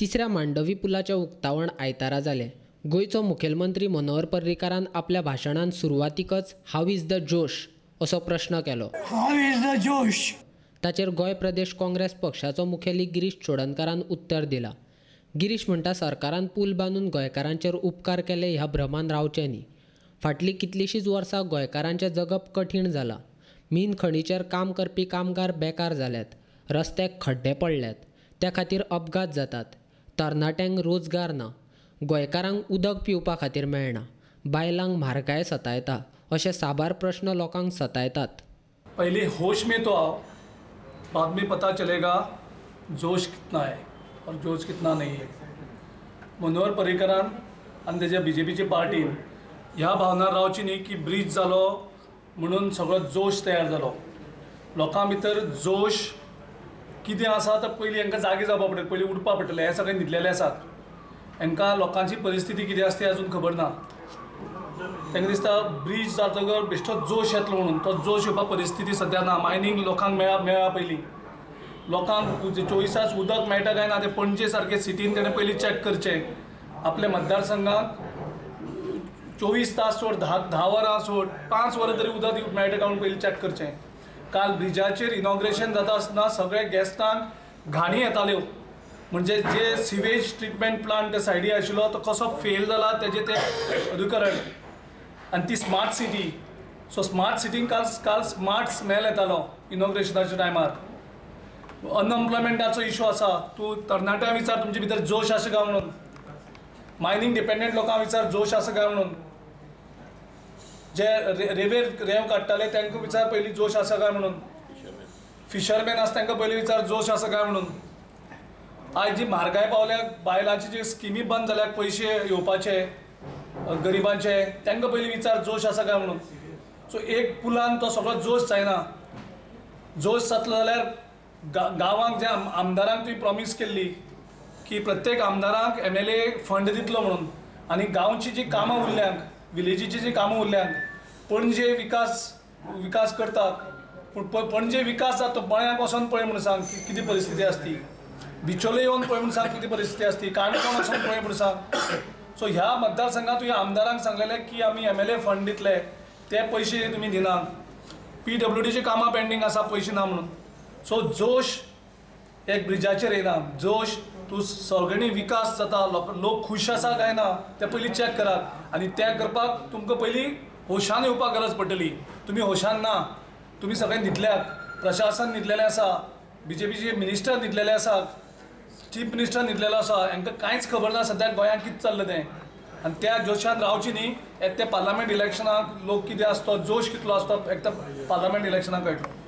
तिसऱ्या मांडवी पुलाचें उक्तावण आयतारा जालें. गोंयचो मुखेलमंत्री मनोहर पर्रीकारान आपल्या भाशणान सुरवातीकच how is the जोश असो प्रश्न केलो. How is the जोश? ताचेर गोंय प्रदेश काँग्रेस पक्षाचो मुखेली गिरीश चोडणकारान उत्तर दिलां. गिरीश म्हणटा सरकारान पूल बांदून गोंयकारांचेर उपकार केले ह्या भ्रमान रावचें न्ही. फाटलीं कितलींशींच वर्सां गोंयकारांचें जगप कठीण जालां. मीन खणीचेर काम करपी कामगार बेकार जाल्यात, रस्त्याक खड्डे पडल्यात, त्या खातीर अपघात जातात, तरणाट्यांक रोजगार ना, गोंयकारांक उदक पिवपा खातीर मेळना, बायलांक म्हारगाय सतायता अशे साबार प्रश्न लोकांक सतायतात. पहले होश में तो आओ, बाद में पता चलेगा जोश कितना है और जोश कितना नहीं है. मनोहर पर्रीकरान आनी तेज्या बीजेपीची पार्टीन ह्या भावनार रावची न्ही की ब्रीज जालो म्हणून सगळो जोश तयार जालो. लोकां भितर जोश कितें आसा तर पयलीं हांकां जागे जावपा पडटलें, पयलीं उठपा पडटलें. हे सगळे न्हिदलेले आसात, हांकां लोकांची परिस्थिती कितें आसा ती अजून खबर ना. तांकां दिसता ब्रीज जातकर बेश्टो जोश येतलो म्हणून, तो जोश येवपा परिस्थिती सद्या ना. मायनींग लोकांक मेळा पयलीं, लोकांक 24 तास उदक मेळटा काय ना तें पणजे सारके सिटीन तेणें पयलीं चॅक करचें. आपल्या मतदारसंघाक 24 तास सोड, 10 वरां सोड, 5 वरां तरी उदक मेळटा काय म्हणून पयलीं चॅक करचें. काल ब्रिजाचेर इनॉग्रेशन जाता आसतना सगळ्या गॅस्टांक घाणी येताल्यो, म्हणजे जे सिवेज ट्रिटमेंट प्लांट सायडी आशिल्लो तो कसो फेल जाला तेजें तें अधिकरण. आनी ती स्मार्ट सिटी, सो स्मार्ट सिटीन काल स्मार्ट स्मेल येतालो इनॉग्रेशनाच्या टायमार. अनएम्प्लॉयमेंटाचो इशू आसा, तूं तरणाट्यां विचार तुमचे भितर जोश आसा काय म्हणून, मायनींग डिपेंडंट लोकांक विचार जोश आसा काय म्हणून, जे रेवेर रेंव काडटाले तांकां विचार पयलीं जोश आसा काय म्हणून, फिशरमॅन आसा तांकां पयलीं विचार जोश आसा काय म्हणून. आयज जी म्हारगाय पावल्या, बायलांची जी स्किमी बंद जाल्या पयशे येवपाचे गरिबांचे, तांकां पयलीं विचार जोश आसा काय म्हणून. सो एक पुलान तो सगळो जोश जायना. जोश जातलो जाल्यार गांवांक जे आमदारांक तुवें प्रॉमीस केल्ली की प्रत्येक आमदारांक MLA fund दितलो म्हणून, आनी गांवची जी कामां उरल्यांक, विलेजीची जी कामां उरल्यांक, पणजे विकास करतात, पूण पणजे विकास जाता तो बळ्यांक वचोन पळय म्हणून सांग कितें परिस्थिती आसती, बिचोले येवन पळय म्हणून सांग कितें परिस्थिती आसती, काणकोण वचोन पळय म्हणून सांग. सो ह्या मतदारसंघात तुवें आमदारांक सांगलेलें की आमी MLA fund दितले, ते पयशे तुमी दिना. PWDची कामां पेंडींग आसा, पयशे ना म्हणून. सो जोश एक ब्रिजाचेर येना. जोश तूं सगळ्यांनी विकास जाता, लोक खूश आसा काय ना तें पयलीं चॅक करात, आनी तें करपाक तुमकां पयलीं होशान येवपाक गरज पडटली. तुमी होशान ना, तुमी सगळे न्हिदल्यात, प्रशासन न्हिदलेलें आसा, बीजेपीचे मिनिस्टर न्हिदलेले आसात, चीफ मिनिस्टर न्हिदलेलो आसा, हांकां कांयच खबर ना सद्याक गोंयांत कितें चल्लां तें. आनी त्या जोशान रावची न्ही, एक ते पार्लमेंट इलेक्शनाक लोक कितें आसतो, जोश कितलो आसतो एक तर पार्लमेंट इलेक्शनाक कळटलो.